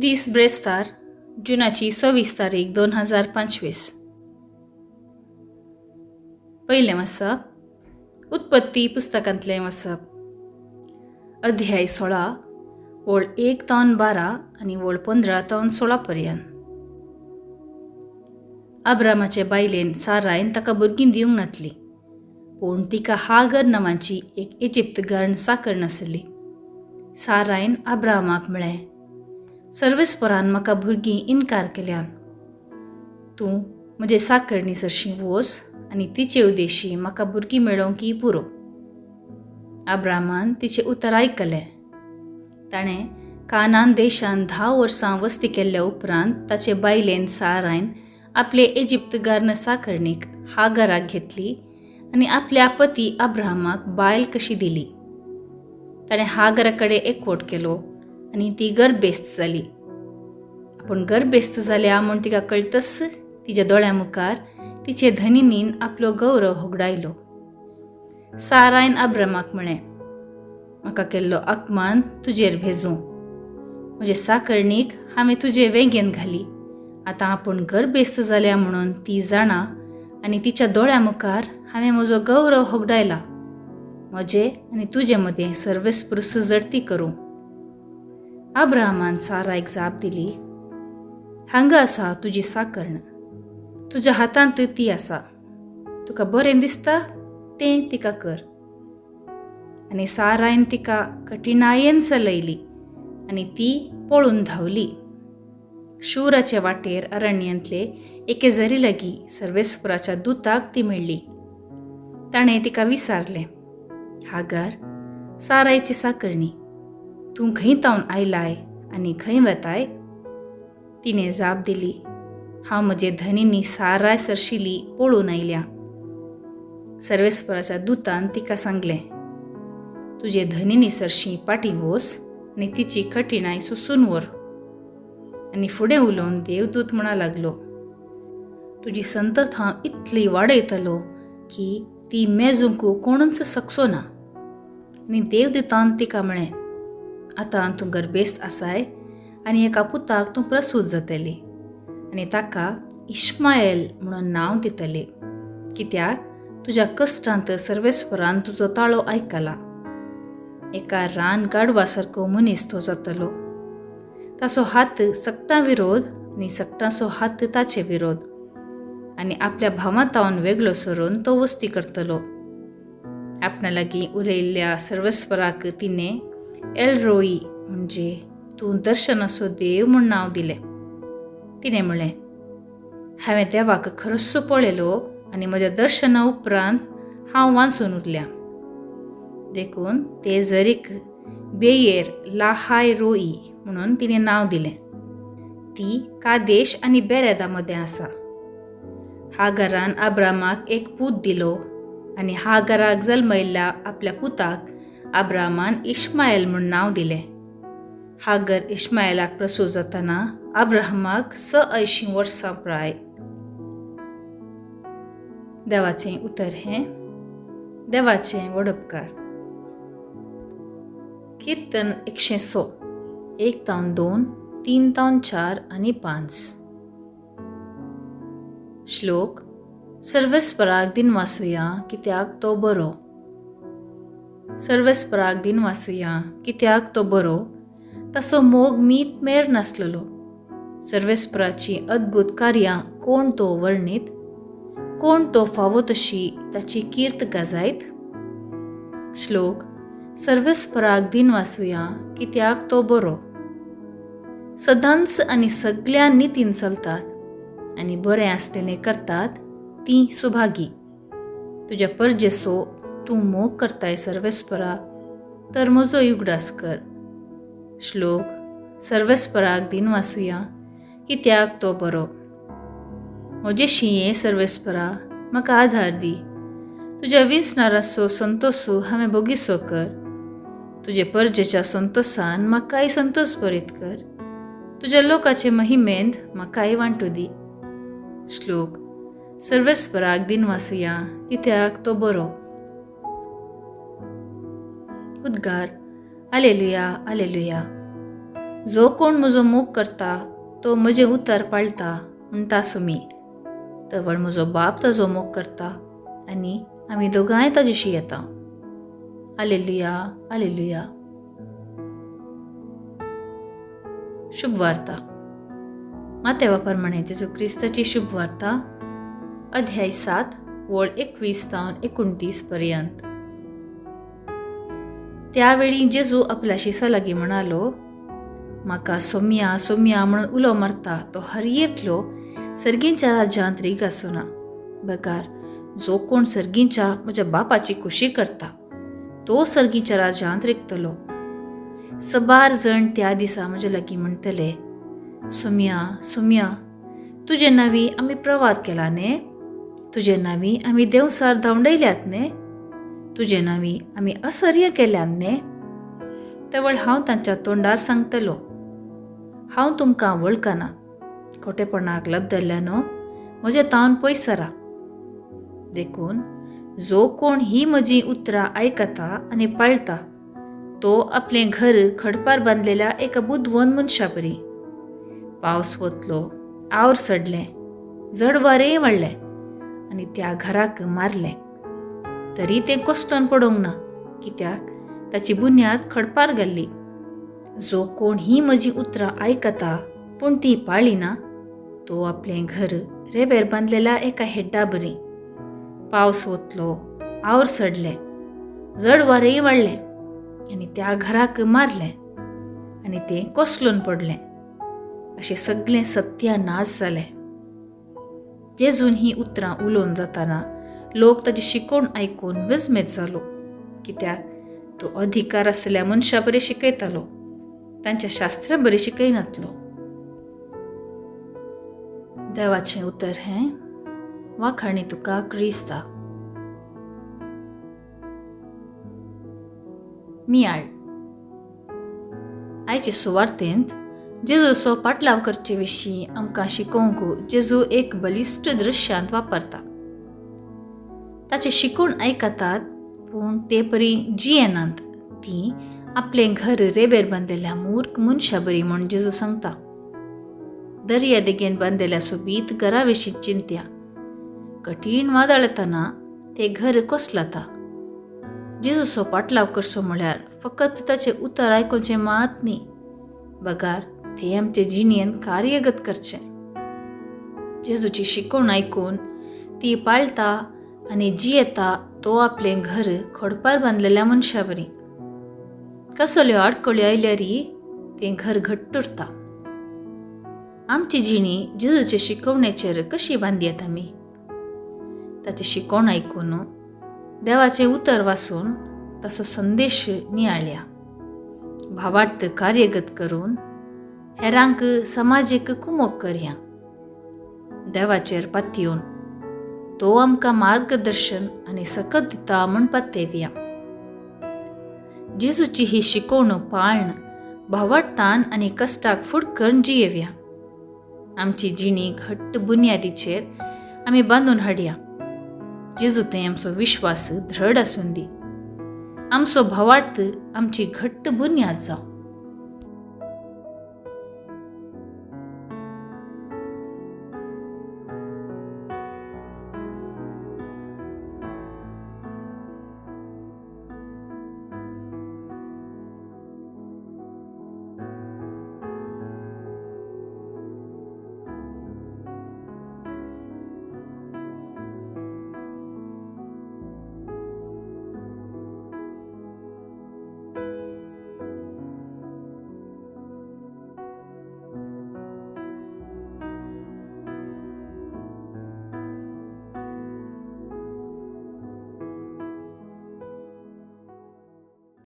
दीस ब्रेस्तार जुनाची 26 तारीख 2025. पयलें वाचप उत्पत्ती पुस्तकांतलें वाचप, अध्याय 16 ओळ 1 तावन 12 आनी ओळ 15 तावन 16 पर्यंत. अब्रामाचे बायलेन सारायन ताका भुरगीं दिवंक नातली, पूण तिका हागर नांवाची एक इजिप्त गार्ण साकर नासली. सारायन अब्रामाक म्हळें, सर्वेस्परान म्हाका भुरगीं इनकार केल्यान, तूं म्हजे साकरणी सरशीं वोस आनी तिचे उदेशी म्हाका भुरगीं मेळोवंक पुरो. अब्रामान तिचें उतर आयकलें. ताणें कानान देशान 10 वर्सां वस्ती केल्ल्या उपरांत ताचे बायलेन सारायन आपले इजिप्त गार्ण साकरणीक हागराक घेतली आनी आपल्या पती अब्राहमाक बायल कशी दिली. ताणें हागरा कडेन एकवट केलो आनी ती गर्भेस्त जाली. आपूण गर्भेस्त जाल्या म्हूण तिका कळतच तिच्या दोळ्या मुखार तिचे धनिनीन आपलो गौरव होगडायलो. सारायन अब्रामाक म्हळें, म्हाका केल्लो अपमान तुजेर भेजूं, म्हजे साकरणीक हांवें तुजे वेंगेन घाली, आतां आपूण गर्भेस्त जाल्या म्हणून ती जाणा आनी तिच्या दोळ्या मुखार हांवें म्हजो गौरव होगडायला. म्हजे आनी तुजे मदें सर्वेस्पृस जडती करूं. अब्राहमान सारायक जाप दिली, हांगा आसा तुजी साकर्ण, तुज्या हातांत ती आसा, तुका बरें दिसता तें तिका कर. आनी सारायन तिका कठिणायेन चलयली आनी ती पळून धांवली. शूराचे वाटेर अरण्यांतले एके झरी लागीं सर्वेस्पराच्या दुताक ती मेळ्ळी. ताणें तिका विचारलें, हागार, सारायची साकरणी, तूं खंय तावन आयलाय आनी खंय वेताय? तिणें जाप दिली, हांव म्हजे धनिनी साराय सरशिली पळून आयल्या. सर्वेस्पराच्या दुतान तिका सांगलें, तुजे धनिनी सरशी पाटी वोस आनी तिची कठिणाय सोसून व्हर. आनी फुडें उलोवन देवदूत म्हणा लागलो, तुजी संतत हांव इतली वाडयतलो की ती मेजूंक कोणूच सकचो ना. आनी देवदूतान तिका म्हळें, आतां तूं गर्भेस्त आसाय आनी एका पुताक तूं प्रसूत जातली आनी ताका इश्मायल म्हणून नांव दितले, कित्याक तुज्या कश्टांत सर्वेस्परान तुजो ताळो आयकला. एका रान गाडवा सारको मनीस तो जातलो, ताचो हात सक्तां विरोध आनी सक्तांचो हात ताचे विरोध, आनी आपल्या भावां तावन वेगळो सरून तो वस्ती करतलो. आपणा लागीं उलयल्ल्या सर्वेस्पराक तिणें एलरोई म्हणजे तूं दर्शनाचो देव म्हूण नांव दिलें. तिणें म्हळें, हांवें देवाक खरोसो पळयलो आनी म्हज्या दर्शना उपरांत हांव वांचून उरल्या. देखून ते झरीक बेयेर लाहाय रोई म्हणून तिणें नांव दिलें. ती कादेश आनी बेरेदा मदें आसा. हागरान अब्रामाक एक पूत दिलो आनी हागराक जल्मयल्ल्या आपल्या पुताक अब्रामान इश्मायल म्हूण नांव दिलें. हागर इश्मायलाक प्रसूत जातना अब्राहमाक 86 वर्सां प्राय. देवाचें उतर हें देवाचें वडपकार. कीर्तन 106, 1 तावन 2, 3 तावन 4 आनी 5. श्लोक, सर्वेस्पराक दिन वासुया कित्याक तो बरो. सर्वेस्पराक दिन वासुया कित्याक तो बरो, ताचो मोग मीत मेर नासलेलो. सर्वेस्पराची अद्भुत कार्यां कोण तो वर्णीत, कोण तो फावो तशी ताची कीर्त गाजायत. श्लोक, सर्वेस्पराक दिन वासुया कित्याक तो बरो. सदांच आनी सगल्या नितीन चलतात आनी बरें आसलेलें करतात ती सुभागी. तुज्या परजेसो तूं मोग करताय सर्वेस्परा, तर म्हजो उगडास कर. श्लोक, सर्वेस्पराक दिन वासुया कित्याक तो बरो. म्हजे शिंये सर्वेस्परा, म्हाका आधार दी, तुज्या विंचणाराचो संतोसू हांवें बोगीसो कर. तुजे परजेच्या संतोसान म्हाकाय संतोस बरीत कर, तुज्या लोकाचे महिमेंत म्हाकाय वांटू दी. श्लोक, सर्वेस्पराक दिन वासुया कित्याक तो बरो. उद्गार, आलेलुया आलेलुया. जो कोण म्हजो मोग करता तो म्हजें उतर पाळटा म्हणटा सुमी, तवळ म्हजो बाप ताजो मोग करता आनी आमी दोगांय ताजेशी येता. आलेलुया, आलेलुया. शुभवार्ता. मातेवा प्रमाणे जेजू क्रिस्ताची शुभवार्ता, अध्याय 7 वळ 21 तावन 29 पर्यंत. त्यावेळी जेजू आपल्या शिसा लागीं म्हणालो, म्हाका सोम्या सोम्या म्हणून उलो मारता तो हर एकलो सर्गींच्या राज्यांत रीग आसना, बगार जो कोण सर्गींच्या म्हज्या बापाची खुशी करता तो सर्गींच्या राज्यांत रिगतलो. सबार जण त्या दिसा म्हज्या लागीं म्हणटले, सोम्या सोम्या, तुजे नांवी आमी प्रवाद केला न्ही, तुजे नांवी आमी देंवसार धांवडयल्यात न्ही, तुजे नांवी आमी असर्य केल्यात न्ही. तवळ हांव तांच्या तोंडार सांगतलो, हांव तुमकां वळखना, खोटेपणाक लबदल्ल्यानो म्हज्या तावन पयस सरा. देखून जो कोण ही म्हजी उतरां आयकता आनी पाळटा तो आपलें घर खडपार बांदलेल्या एका बुदवंत मनशा परी. पावस वतलो, आवर सडलें, जड वारेंय वाडलें आनी त्या घराक मारलें, तरी तें कोसळोन पडोंक ना, कित्याक ताची बुन्याद खडपार घाल्ली. जो कोण ही म्हजी उतरां आयकता पूण ती पाळिना तो आपलें घर रेवेर बांदलेल्या एका हेड्डा बरी. पावस वतलो, आवर सडलें, जड वारेंय वाडलें आनी त्या घराक मारलें आनी तें कोसळून पडलें. अशें सगळें सत्यानाश जालें. जेजून ही उतरां उलोवन जाताना लोक ताजी शिकोवण आयकून विस्मेत जालो, कित्याक तो अधिकार आसलेल्या मनशा बरी शिकयतालो, तांच्या शास्त्रा बरी शिकयनातलो. देवाचें उतर हें. वाखाणी तुका क्रिस्ता. नियाळ. आयचे सुवार्तेंत जेजूचो पाटलाव करचे विशीं आमकां शिकोवंक जेजू एक बलिश्ट दृश्यांत वापरता. ताचे शिकोवण आयकतात पूण ते परी जियेनात, ती आपलें घर रेबेर बांदलेल्या मूर्ख मनशा बरी म्हूण जेजू सांगता. दर्या देगेन बांदलेल्या सोबीत घरा विशीं चिंत्या. कठीण वादळ येतना तें घर कोसलता. जेजूचो पाटलाव करचो म्हळ्यार फकत ताचें उतर आयकुचें मात न्ही, बगार तें आमचे जिणेंत कार्यगत करचें. जेजूची शिकोवण आयकून ती पाळटा आनी जियेता तो आपलें घर खडपार बांदलेल्या मनशा बरी. कसल्यो आडखळ्यो आयल्यारय तें घर घट्ट उरता. आमची जिणी जेजूचे शिकोवणेचेर कशी बांदयत आमी? ताचें शिकोवण आयकून, देवाचें उतर वाचून ताचो संदेश नियाळया, भावार्थ कार्यगत करून हेरांक समाजीक कुमोक करया. देवाचेर पातयेवन तो आमकां मार्गदर्शन आनी सकत दिता म्हूण पातयेवया. जेजूची ही शिकोवण पाळण भावार्थान आनी कश्टाक फुड करून जियेवया. आमची जिणी घट्ट बुन्यादीचेर आमी बांदून हाडया. जेजू थंय आमचो विश्वास दृढ आसूं दी. आमचो भावार्थ आमची घट्ट बुन्याद जावं.